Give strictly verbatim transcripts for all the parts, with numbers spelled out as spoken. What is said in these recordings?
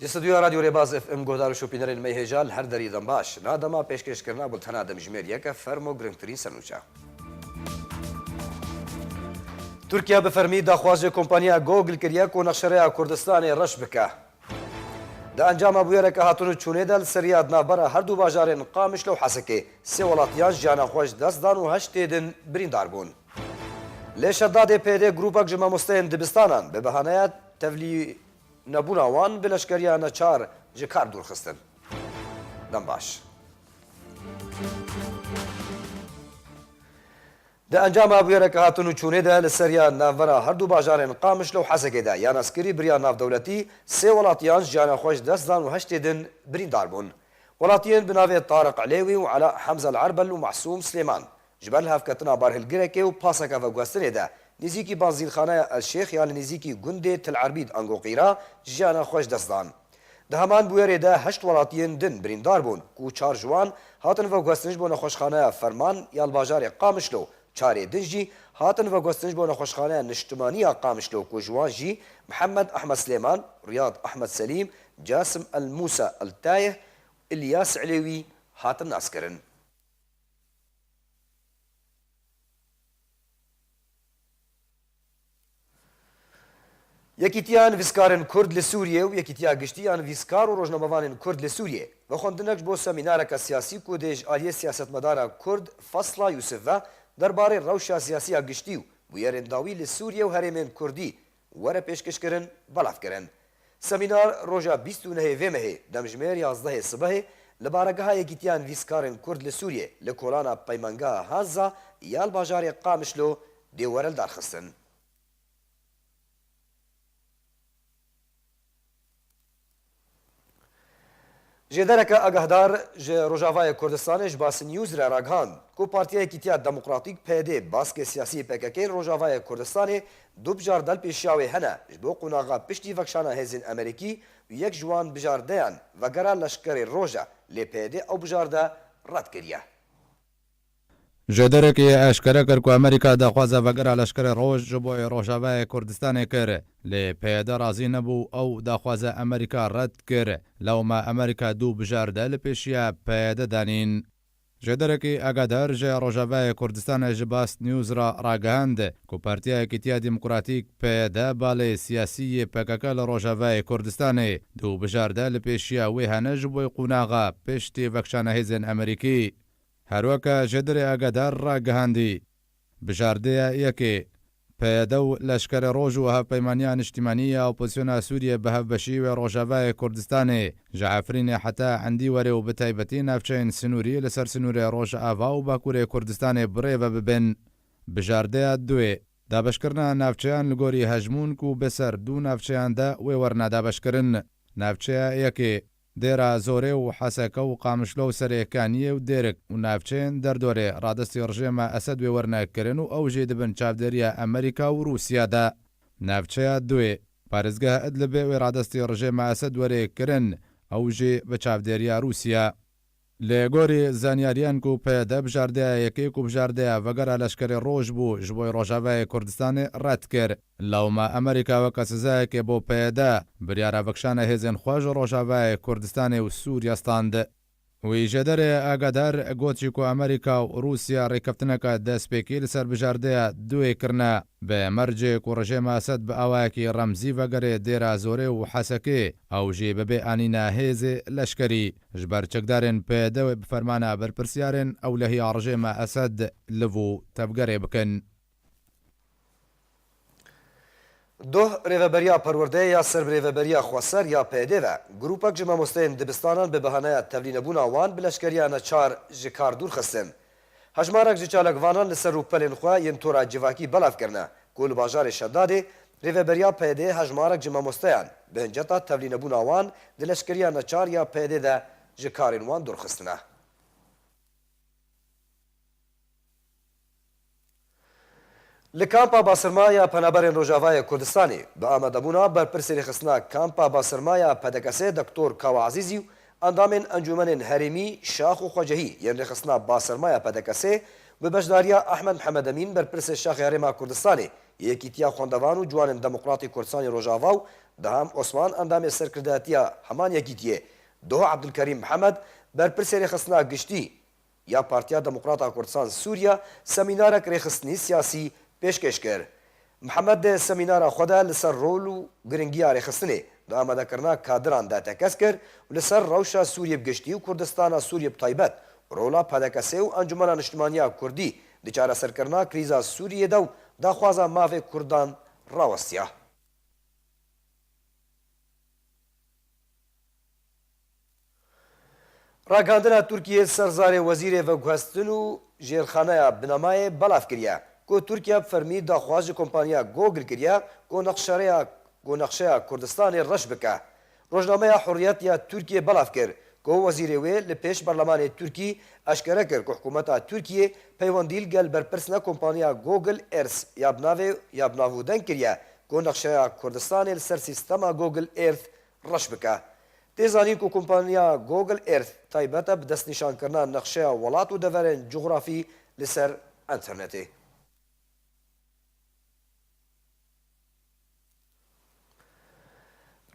Ji stûdyoya Radyo Rêbaz F M guhdar û şopînerên me hêja li her derî dem baş. Na dema pêşkêşkirina bultena demjimêr yek e, fermo girîngtirîn sernûçe. Tirkiye bi fermî daxwazê kompaniya Google kiriye ku nexşereya Kurdistanê reş bike. Di encama bûyereke hatin û çûnê de li ser riya di navbera her du bajarên Qamişlo û Hesekê sê welatiyan jiyana xwe ji dest dan û heştê din birîndar bûn. Lê Şedadê P Y D grûpek ji mamosteyên dibistanan bi behaneya tevlî nebûna wan bi leşkeriya neçar ji kar dûr xistin. Dem baş. Di encama bûyereke hatin û çûnê de li ser ya navbera her du bajarên Qamişlo û Hesekê de ya naskirî bi riya navdewletî sê welatiyan jiyana xwe ji dest dan û heştê din birîndar bûn. Welatiyên bi navê Tariq Elêwî û Ela Hemza El Erbel û Mahsûm Silêman ji ber lihevketina barhilgirekê û paseke veguhestinê de nêzîkî banzîlxaneya El Şêx ya li nêzîkî gundê Til Erbî di Angoqîra jiyana xwe ji dest dan. Di heman bûyerê de heşt welatiyên din birîndar bûn ku çar ji wan hatin veguhestin ji bo nexweşxaneya Ferman ya li bajarê Qamişlo, çarê din jî hatin veguhestin ji bo nexweşxaneya Niştimanî ya Qamişlo ku ji wan jî Mihemed Ehmed Silêman, Riyad Ehmed Selîm, Casim El Mûsa El Tayeh, Îlyas Elêwî hatin naskirin. Yekîtiya Nivîskarên Kurd li Sûriyê û Yekîtiya Giştî ya Nivîskar û Rojnamevanên Kurd li Sûriyê vexwendinek ji bo semînareke siyasî ku dê ji aliyê siyasetmedara Kurd Fasla Yûsif ve derbarê rewşa siyasî ya giştî û bûyerên dawî li Sûriyê û herêmên Kurdî were pêşkêşkirin, belav kirin. Semînar roja bîst û nehê vê mehê, demjimêr yazdehê sibehê, li baregeha Yekîtiya Nivîskarên Kurd li Sûriyê, li kolana Peymangeha Hazza ya li bajarê Qamişlo dê were lidarxistin. Jêdereke agahdar ji Rojavayê Kurdistanê ji Bas News re ragihand ku Partiya Yekîtiya Demokratîk, P Y D, baskê siyasî P K K li Rojavayê Kurdistanê du bijarde li pêşiya wê hene ji bo qonaxa piştî vekişana hêzên Amerîkî û yek ji wan bijardeyan vegera leşkerê roj e, lê P Y D ew bijarde red kiriye. Jêderekî eşkere kir ku Amerîka daxwaza vegera leşkerê roj ji bo Rojavayê Kurdistanê kir, lê P Y D razî nebû ew daxwaza Amerîka red kir. Lewma Amerîka du bijarde li pêşiya P Y D danîn. Jêderekî agadar ji Rojavayê Kurdistanê ji Bas News re ragihand ku Partiya Yekîtiya Demokratîk, P Y D, balê siyasî yê P K K li Rojavayê Kurdistanê du bijarde li pêşiya wê hene ji bo qonaxa piştî vekişana hêzên Amerîkî. Her weke jêderê agadar ragihandî, bijardeya yekê, P Y D û Leşkerê Roj û Hevpeymaniya Niştimanî ya Opozisyona Sûriyê bi hevbeşî wê Rojavayê Kurdistanê ji Efrînê heta Endîwerê û bi taybetî navçeyên sinûrî li ser sinûrê Rojava û Bakurê Kurdistanê bi rê ve bibin. Bijardeya duê, dabeşkirina navçeyan li gorî hejmûn ku bi ser du navçeyan de wê werine dabeşkirin. Navçeya yekê, Dêra Zorê û Heseke û Qamişlo û Serê Kaniyê û Dêrik û navçeyên derdorê radestî rejêma Esed wê werine kirin û ew jî dibin çavdêriya Amerîka û Rûsya de. Navçeya duê, parêzgeha Idlibê wê radestî rejêma Esed werê kirin, ew jî bi çavdêriya Rûsya. Li gorî zanyariyan ku P Y D bijardeya yekê ku bijardeya vegera leşkerê roj bû ji bo Rojavayê Kurdistanê red kir. Lewma Amerîka weke sizayekê bo P Y D biryara vekişana hêzên xwe ji Rojavayê Kurdistanê û Sûriye stand. Wî jêderê agadar got jî ku Amerîka û Rûsya rêkeftineke destpêkî li ser bijardeya duê kirine. Bi mercê ku rejêma Esed bi awayekî remzî vegerê Dêra Zorê û Hesekê, ew jî bibê anîna hêzê leşkerî. Ji ber çekdarên P Y D wê bi fermana berpirsyarên ewlehiya rejêma Esed liv û tevgerê bikin. Doh Rêveberiya Perwerdeyê ya ser bi Rêveberiya Xweser ya P Y D ve, grûpek ji mamosteyên dibistanan bi behaneya tevlînebûna wan bi leşkeriya neçar ji kar dûr xistin. Hejmarek ji çalakvanan li ser rûpelên xwe yên tora civakî belav kirine ku li bajarê Şedadê Rêveberiya P Y D'ê hejmarek ji mamosteyan bi hinceta tevlînebûna wan di leşkeriya neçar ya P Y D'ê de ji karên wan dûr xistine. Li Kampa Basirma ya Penaberên Rojavayê Kurdistanê bi amadebûna berpirsê rêxistina Kampa Basirma ya P D K S'ê Doktor Kawa Ezîzî û endamên Encûmenên Herêmî, Şax û Xwecehî yên rêxistina Basirma ya P D K S'ê bi beşdariya Ehmed Mihemed Emîn berpirsê Şaxê Herêma Kurdistanê Yekîtiya Xwendevan û Ciwanên Demokratê Kurdistanê Rojava û Deham Osman endamê serkirdatiya heman yekîtiyê, Doh Abdulkerîm Mihemed, berpirsê rêxistina giştî ya Partiya Demokrata Kurdistan Sûriye semînarek rêxistinî siyasî pêşkêş kir. Mihemed di semînara xwe de li ser rol û giringiya rêxistinê, di amadekirina kadiran de tekez kir û li ser rewşa Sûriyê bi giştî û Kurdistana Sûriyê bi taybet, rola P D K S ê û Encûmena Niştimaniya Kurdî di çareserkirina krîza Sûriyê de û daxwaza mafê Kurdan rawestiya. Ragihandina Tirkiyê ser zarê Wezîrê Veguhestin û Jêrxaneya Binamayê belav kiriye ku Tirkiye bi fermî daxwaz ji kompaniya Google kiriye ku nexşereya, ku nexşeya Kurdistanê reş bike. Rojnameya Hurriyet ya Tirkiyê belav kir ku wezîrê wê li pêş berlemanê Tirkî eşkere kir ku hikûmeta Tirkiyê peywendî li gel berpirsina kompaniya Google Earth ya bi navê, ya bi nav û deng kiriye ku nexşeya Kurdistanê li ser sîstema Google Earth reş bike. Tê zanîn ku kompaniya Google Earth taybet e bi destnîşankirina nexşeya welat û deverên cografî li ser înternetê.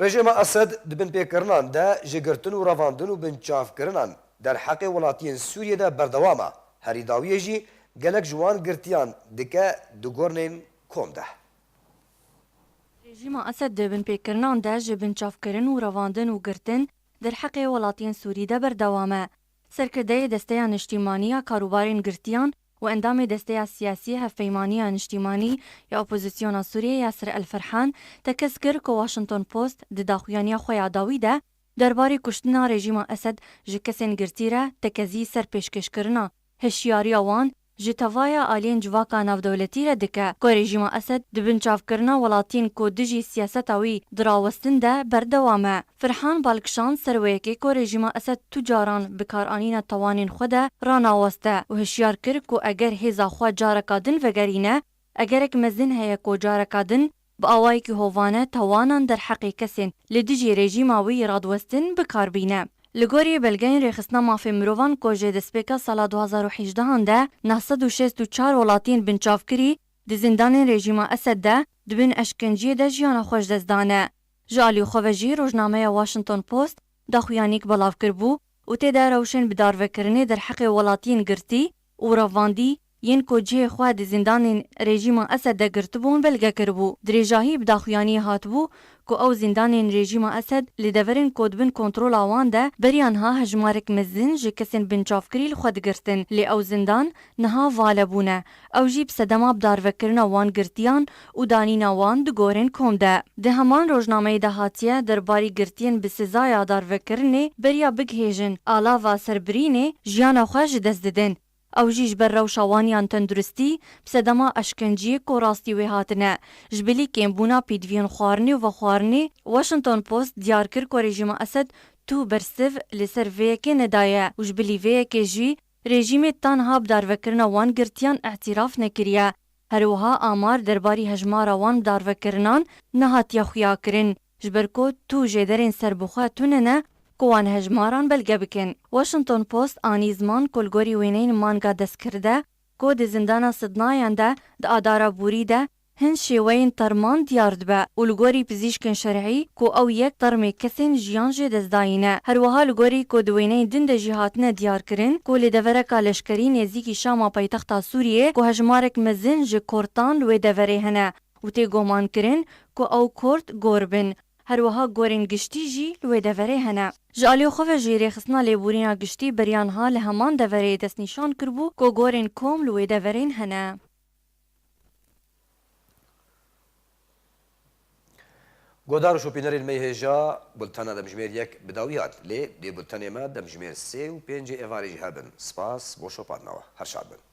Rejîma Esed di binpêkirinan de ji girtin û revandin û binçavkirinan derheqê welatiyên Sûriyê de berdewam e. Herî dawiyê jî gelek ji wan girtiyan dike di gornên kom de. Rejîma Esed di binpêkirinan de ji binçavkirin û revandin û girtin derheqê welatiyên Sûrî de berdewam e. Serkirdeyê Desteya Niştîmanî ya Karûbarên Girtiyan û endamê Desteya Siyasî Hevpeymaniya Niştîmanî ya Opozisyona Sûriyê Yasir El Ferhan tekez kir ku Washington Post di daxuyaniya xwe ya dawî de derbarê kuştina rejîma Esed ji kesên girtî re tekezî ser pêşkêşkirina hişyariya wan ji tevaya aliyên civaka navdewletî re dike ku rejîma Esed di binçavkirina welatiyên ku dijî siyaseta wî dirawestin de berdewam e. Firhan bal kişand ser wê yekê ku rejîma Esed tu caran bikaranîna tawanên xwe de ranaweste û hişyar kir ku eger hêza xwe careka din vegerîne, egerek mezin heye ku careka din bi awayekî hovane tawanan derheqê kesên li dijî rejîma wî radwestin bi kar bîne. Li gorî belgeyên rêxistina mafê mirovan ku ji destpêka sala du hazar û hejdehan de neh sed û şêst û çar welatiyên binçavkirî di zindanên rejîma Esed de di bin eşkenciyê de jiyana xwe ji dest dane. Ji alî xwe ve jî rojnameya Washington Post daxuyaniyek belav kiribû û tê de rewşên bidarvekirinê derheqê welatiyên girtî û revandî yên ku cihê xwe di zindanên rejîma Esed de girtibûn belge kiribû. Dirêjahî bi daxuyaniyê hatibû ku ew zindanên rejîma Esed li deverên ku di bin kontrola wan de beriya niha hejmarek mezin ji kesên binçavkirî li xwe digirtin, lê ew zindan niha vale bûne. Ew jî bi sedema bidarvekirina wan girtiyan û danîna wan di gorên kom de. Di heman rojnameyê de hatiye derbarî girtiyên bi sizaya darvekirinê beriya bigihêjin alava serbirînê jiyana xwe ji dest didin. Ew jî ji ber rewşa wan yan tenduristî bi sedema eşkenciyê ku rastî wê hatine, ji bilî kêmbûna pêdiviyên xwarinê û vexwarinê. Washington Post diyar kir ku rejîma Esed tu bersiv li ser vê yekê nedaye û ji bilî vê yekê jî rejîmê ta niha bi darvekirina wan girtiyan îtiraf nekiriye. Her wiha amar derbarî hejmara wan bi darvekirinan nehatiye xuyakirin, ji ber ku tu jêderên serbixwe tune ne ku wan hejmaran belge bikin. Washington Post anî ziman ku li gorî wêneyên manga destkirde ku di zindana Sidnayan de di adara borî de hin şêweyên terman diyar dibe û li gorî pizîşkên şer'î ku ew yek termê kesên jiyan jê dest dayî ne. Her wiha li gorî ku di wêneyên din de jî hatine diyarkirin ku li devereka leşkerî nêzîkî Şama paytexta Sûriyê ku hejmarek mezin ji Kurdan li wê deverê hene û tê gumankirin ku ew Kurd gor bin. Her wiha gorên giştî jî li wê deverê hene. Ji alî xwe ve jî rêxistina lêborîna giştî beriya niha li heman deverê destnîşan kiribû ku gorên kom li wê deverên hene. Guhdar û şopînerên me yê hêja, bultena demjimêr yek bi dawî hat, lê dê bultenê me demjimêr sê û pêncê êvarê jî hebin. Spas bo şopandina we. Her şad bin.